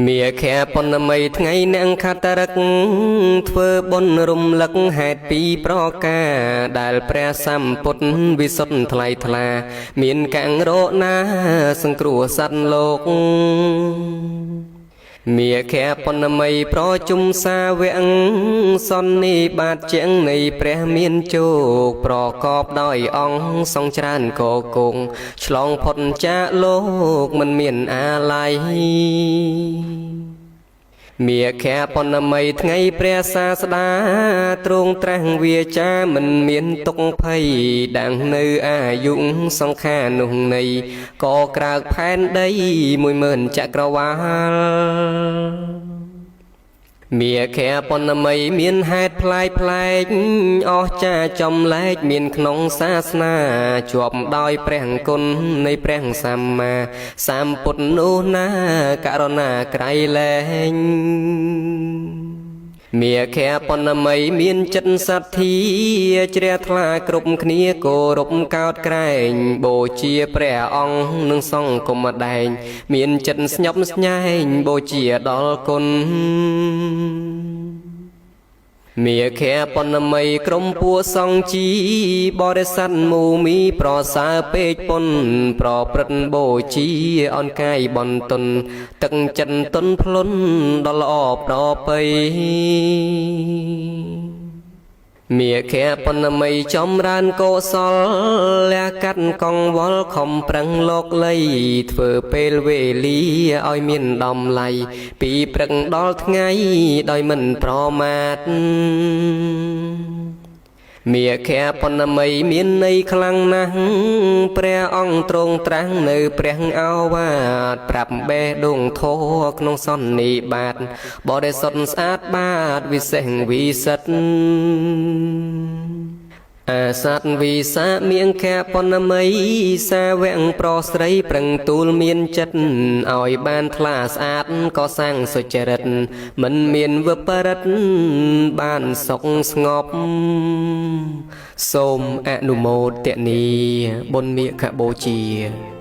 មាឃៈប៉ុណ្ណមីថ្ងៃអ្នកខតរឹកធ្វើបុណ្យរំលឹកហេតុពីរប្រការដែលព្រះសម្ពុទ្ធវិសុទ្ធថ្លៃថ្លា មានកាំងរណាសង្គ្រោះសត្វលោកមាឃៈប៉ុណ្ណមីប្រជុំសាវកសន្និបាតជាងនៃព្រះមានជោគប្រកបដោយអង្គសង្ច្រើនកគងឆ្លងផុតចាកលោកមិនមានអាល័យមាឃៈប៉ុណ្ណមីថ្ងៃព្រះសាស្តាទ្រង់ត្រាស់វាចាមិនមានទុកភ័យដាំងនៅអាយុសង្ខារនោះនៃក៏ក្រើកផែនដី10000ចក្រវាលមាឃៈប៉ុណ្ណមីមានហេតុប្លែកប្លែកអស់ចាចំលែកមានក្នុងសាសនាជាប់ដោយព្រះគុណនៃព្រះសម្មាសម្ពុទ្ធនោះណាករុណាក្រៃលែងមាឃៈប៉ុណ្ណមីមានចិត្តសទ្ធាជ្រះថ្លាគ្រប់គ្នាគោរពកោតក្រែងបូជាព្រះអង្គនិងសង្ឃគុំដែងមានចិត្តស្ញប់ស្ញែងបូជាដល់គុណមាឃៈប៉ុណ្ណមីក្រុមពួកសង្ឃជីបរិស័ទមូមីប្រសើរពេកពុនប្រព្រឹត្តបូជាអនកាយបន្ទុនទឹកចិត្តទុនភ្លុនដល់ល្អប្រពៃមាឃៈប៉ុណ្ណមីចំរើនកុសលលះកាត់កងវល់ខំប្រឹងលោកលៃធ្វើពេលវេលាឲ្យមានតម្លៃពីព្រឹកដល់ថ្ងៃដោយមិនប្រមាទមាឃៈប៉ុណ្ណមីមានន័យខ្លាំងណាស់ព្រះអង្គទ្រង់ត្រាស់នៅព្រះឱវាទប្រាប់បេះដូងធម៌ក្នុងសន្និបាតបរិសុទ្ធស្អាតបាតវិសេសវិសិទ្ធអាសត្វវិសាមៀងខៈប៉ុណ្ណមីសាវកប្រុសស្រីប្រឹងទូលមានចិត្តឲ្យបានថ្លាស្អាតក៏សាងសុចរិតមិនមានវិបរិតបានសុខស្ងប់សូមអនុមោទនាបុណ្យមាឃបូជា។